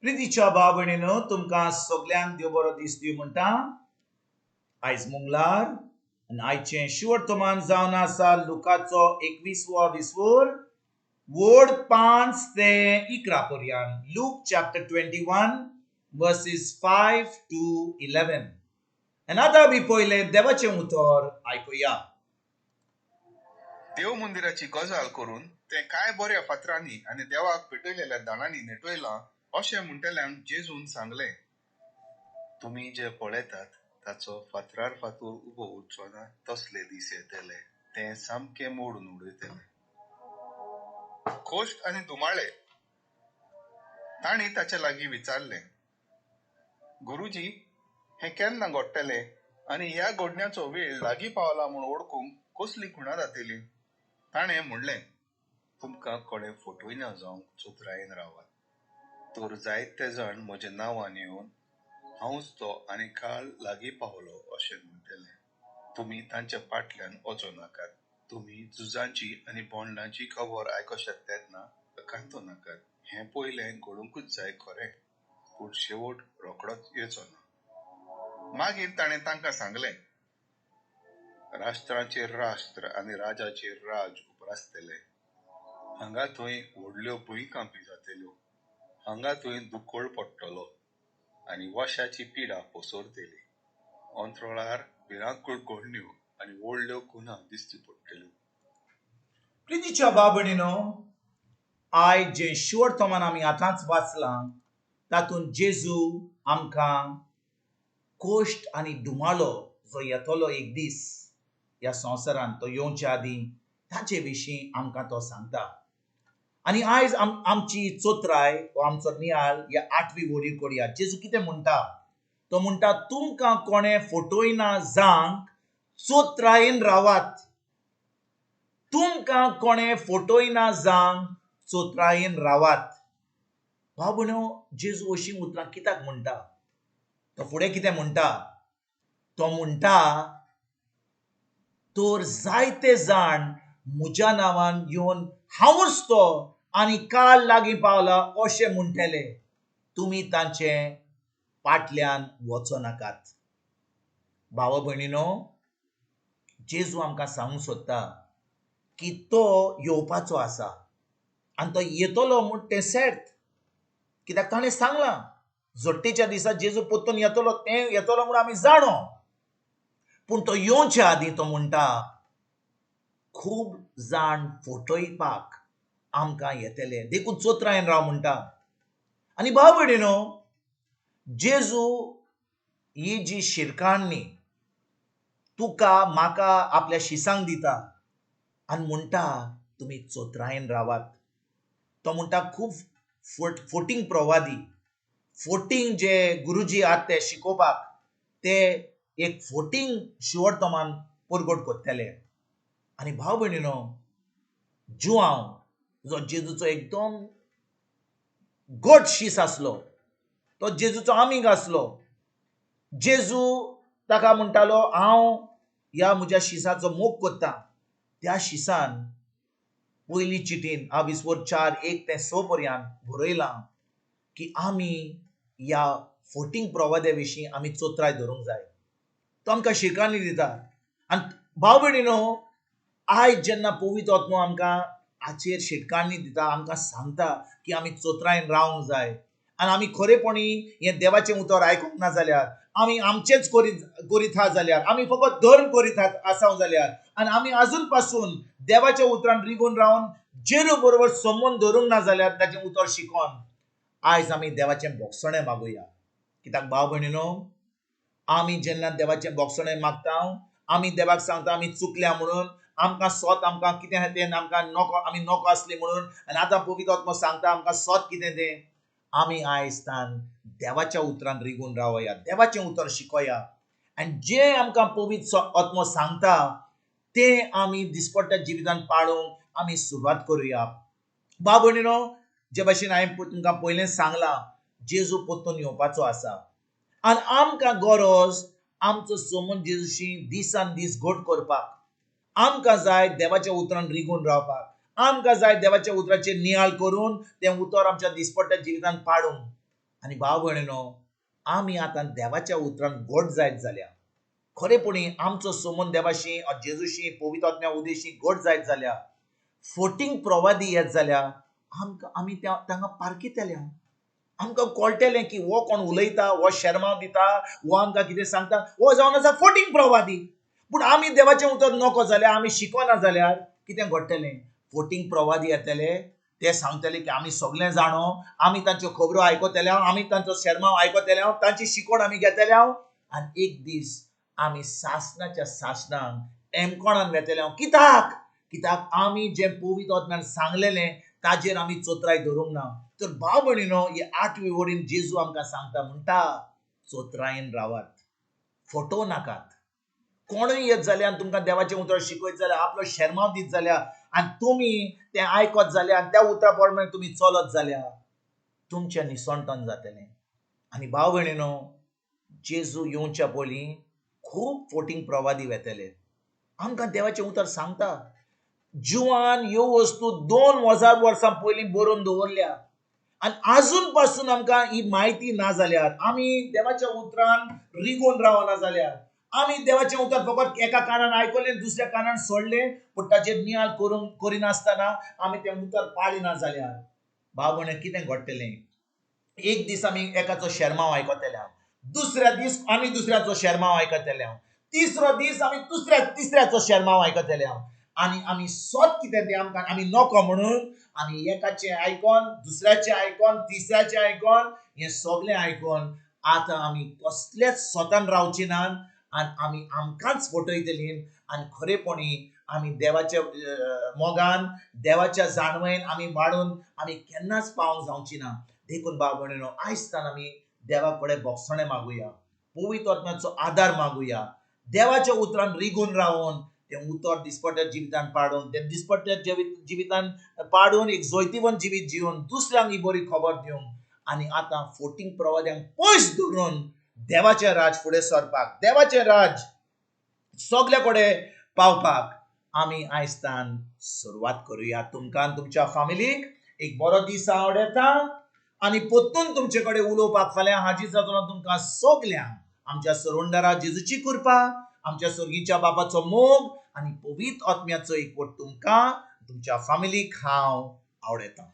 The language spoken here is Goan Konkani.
प्रितीच्या भाव भयणीनो, तुमकां सगल्यांक देव बरो दीस दिवं म्हणटा. आयज मंगळार आनी आयचें शिवर्तमान जावन आसा लुकाचो 21वो विस्वोर, वड 5 ते 11 पर्यंत. Luke chapter 21 verses 5 to 11. आनी आतां आमी पयलें देवाचें उतर आयकुया. देव मंदिराची गजाल करून तें कांय बऱ्या फातरांनी आनी देवाक पेटयलेल्या दाणांनी नेटयलां अशें म्हणटल्यांक जेजून सांगलें, तुमी जे पळयतात ताचो फातरार फातर उबो उरचो ना तसले दीस येतले, तें सामकें मोडून उडयतले. खोश्ट आनी धुमाळे. तांणी ताचे लागीं विचारलें, गुरुजी, हें केन्ना घडटलें आनी ह्या घडण्याचो वेळ लागीं पावला म्हूण वळखूंक कसली खुणा जातली? ताणें म्हणलें, तुमकां कोणें फटयना जावंक चतुरायेन रावात. तर जायते जाण म्हज्या नांवान येवन हांवच तो आनी काळ लागीं पावलो अशें म्हणटले. तुमी तांच्या फाटल्यान वचो नाकात. तुमी झुजांची आनी बोंडलांची खबर आयकशात तेन्ना आकांत नाकात. हें पयलें घडुंकूच जाय खरें, पूण शेवट रोखडोच येचो ना. मागीर ताणें तांकां सांगलें, राष्ट्रांचेर राष्ट्र आनी राजाचेर राज उप्रासतले. हांगा थंय व्हडल्यो भुंयकांपी जातल्यो, हांगा थंय दुकळ पडटलो आनी वशाची पिडा पसरतली. अंतराळार भिरांकूळ घडण्यो आनी व्हडल्यो खुणा दिश्टी पडटल्यो. प्रितीच्या भाव भयणीनो, आयज जें शिवर्तमान आमी आतांच वाचलां तातूंत जेजू आमकां कोश्ट आनी धुमालो जो येतलो एक दीस ह्या संवसारांत, तो येवच्या आदीं ताचे विशीं आमकां तो सांगता. आनी आयज आमची चोत्राय वो आमचो नियाळ ह्या 8वी वरी करुया. जेजू कितें म्हणटा? तो म्हणटा, तुमकां कोणें फटयना जावंक चोत्रायेन रावात. तुमकां कोणें फटयना जावंक चोत्रायेन रावात. भाव भयणो, जेजू अशीं उतरां कित्याक म्हणटा? तो फुडें कितें म्हणटा? तो म्हणटा, तर जायते जाण म्हज्या नांवान येवन हांवूच तो आनी काळ लागीं पावला अशें म्हणटले, तुमी तांचे फाटल्यान वचो नाकात. भाव भयणीनो, जेजू आमकां सांगूंक सोदता की तो येवपाचो आसा आनी तो येतलो म्हूण तें सेर्त, कित्याक ताणें सांगलां जोडटेच्या दिसा जेजू परतून येतलो, तें येतलो म्हूण आमी जाणो. पूण तो येवच्या आदीं तो म्हणटा, खूब जाण फटयपाक आमकां येतले, देखून चोत्रायेन राव म्हणटा. आनी भाव भयणीनो, जेजू ही जी शिरकाणी तुका म्हाका आपल्या शिसांक दिता आनी म्हणटा, तुमी चोत्रायेन रावात. तो म्हणटा, खूब फोटींग प्रवादी, फोटींग जे गुरुजी आहात ते शिकोवपाक, ते एक फोटींग शिवर्तमान परगट करतले. आनी भाव भयणीनो, जुआंव जो जेजूचो एकदम घट शीस आसलो, तो जेजूचो आमीग आसलो. जेजू ताका म्हणटालो, हांव ह्या म्हज्या शिसाचो मोग करता. त्या शिसान पयली चिटीन 20 4 1 ते 6 पर्यंत बरयलां की आमी ह्या फोटींग प्रवाद्या विशीं आमी चोत्राय धरूंक जाय. तो आमकां शिरकाणी दिता. आनी भाव भयणीनो, आयज जेन्ना पवित्र आत्मो आमकां हाचेर शिटकाणी दिता, आमकां सांगता की आमी चोत्रायेन रावंक जाय आनी आमी खरेपणी हें देवाचें उतर आयकूंक ना जाल्यार, आमी आमचेंच करीत आहा जाल्यार, आमी फकत धर्म करीत आसा जाल्यार, आनी आमी आजून पासून देवाच्या उतरान रिगून रावन जेरू बरोबर संबंद धरूंक ना जाल्यार ताचें उतर शिकोन आयज आमी देवाचें बोगसणें मागुया. कित्याक भाव भयणीनो, आमी जेन्ना देवाचें बोगसणें मागता, आमी देवाक सांगता आमी चुकल्या म्हणून, आमकां सोत आमकां कितें आहा तें आमकां नको, आमी नको आसली म्हणून, आनी आतां पवित्र आत्मो सांगता आमकां सोत कितें तें. आमी आयज तान देवाच्या उतरान रिगून रावया, देवाचें उतर शिकोया आनी जें आमकां पवित्र आत्मो सांगता तें आमी दिसपट्ट्या जिवितान पाळूंक आमी सुरवात करुया. भाव भयणीनो, जे भाशेन हांवें तुमकां पयलेंच सांगलां, जेजू परतून येवपाचो आसा आनी आमकां गरज आमचो समज जेजूशी दिसान दीस घट करपाक. आमकां जाय देवाच्या उतरान रिगून रावपाक, आमकां जाय देवाच्या उतराचेर नियाळ करून तें उतर आमच्या दिसपट्ट्या जिवितान पाडूंक. आनी भाव भयणीनो, आमी आतां देवाच्या उतरान घट जायत जाल्या खरेपणी आमचो संबंद देवाशी, जेजूशी, पवित्र आत्म्या उदेशी घट जायत जाल्या, फोटींग प्रवादी येत जाल्या आमकां आमी त्या तांकां पारखितले. आमकां कळटलें की हो कोण उलयता, हो शेरमांव दिता, हो आमकां कितें सांगता, हो जावन आसा फोटींग प्रवादी. पूण आमी देवाचें उतर नको जाल्यार, आमी शिकना जाल्यार कितें घडटलें? फोटींग प्रवादी येतले, ते सांगतले की आमी सगळें जाणो, आमी तांच्यो खबरो आयकतले, आमी तांचो शेरमांव आयकतले, तांची शिकवण आमी घेतले आनी एक दीस आमी सासणाच्या सासणाक एमकोणान वेतले. कित्याक? कित्याक आमी जें पवित्र आत्म्यान सांगलेलें ताजेर आमी चोत्राय धरूंक ना. तर भाव भयणीनो, ही आठवी वडीन जेजू आमकां सांगता, म्हणटा चोत्रायेन रावात, फटोवं नाकात. कोणूय येत जाल्यार आनी तुमकां देवाचें उतर शिकयत जाल्यार, आपलो शेरमांव दीत जाल्यार आनी तुमी तें आयकत जाल्यार आनी त्या उतरा प्रमाणे तुमी चलत जाल्यार तुमचें निसणटन जातलें. आनी भाव भयणीनो, जेजू येवच्या पयलीं खूब फोटींग प्रवादी वेतले. आमकां देवाचें उतर सांगता, जुवान ह्यो वस्तू 2000 वर्सां पयलीं बरोवन दवरल्या आनी आजून पासून आमकां ही म्हायती ना जाल्यार, आमी देवाच्या उतरान रिगोवन रावना जाल्यार, आमी देवाचें उतर फकत एका कानान आयकलें दुसऱ्या कानान सोडलें पूण ताचेर नियाळ करूंक करिनासतना आमी तें उतर पाळिना जाल्यार भाव भयण कितें घडटलें? एक दीस आमी एकाचो शेरमांव आयकतले, दुसऱ्या दीस आमी दुसऱ्याचो शेरमांव आयकतले, तिसरो दीस आमी दुसऱ्या तिसऱ्याचो शेरमांव आयकतले आनी आमी सत कितें तें आमकां आमी नको म्हणून आमी एकाचें आयकोन दुसऱ्याचें आयकोन तिसऱ्याचें आयकोन हें सगळें आयकोन आतां आमी कसलेच स्वतान रावची नात आनी आमी आमकांच फटयतलीं आनी खरेपणी आमी देवाच्या मोगान, देवाच्या जाणवयन आमी वाडून आमी केन्नाच पावंक जावची ना. देखून भाव भयणीनो, आयज आमी देवा कडेन भोगसणें मागुया, पवित्र आत्म्याचो आदार मागुया, देवाच्या उतरान रिगून रावन तें उतर दिसपट्ट्या जिवितान पाडून, तें दिसपट्ट्या जिवितान पाडून एक जैतिवंत जिवीत जिवन दुसऱ्यांक ही बरी खबर दिवंक आनी आतां फोटींग प्रवाद्यांक पयस दवरून देवाचें राज फुडें सरपाक, देवाचें राज सगल्या कडेन पावपाक आमी आयजतान सुरवात करुया. तुमकां तुमच्या फामिलीक एक बरो दीस आवडटा आनी परतून तुमचे कडेन उलोवपाक फाल्यां हाजीर जातलो. तुमकां सगल्यांक आमच्या सरुंडरा जेजूची कृपा, आमच्या सर्गीच्या बापाचो मोग आनी पवित्र आत्म्याचो एकवट तुमकां तुमच्या फामिलीक हांव आवडटा.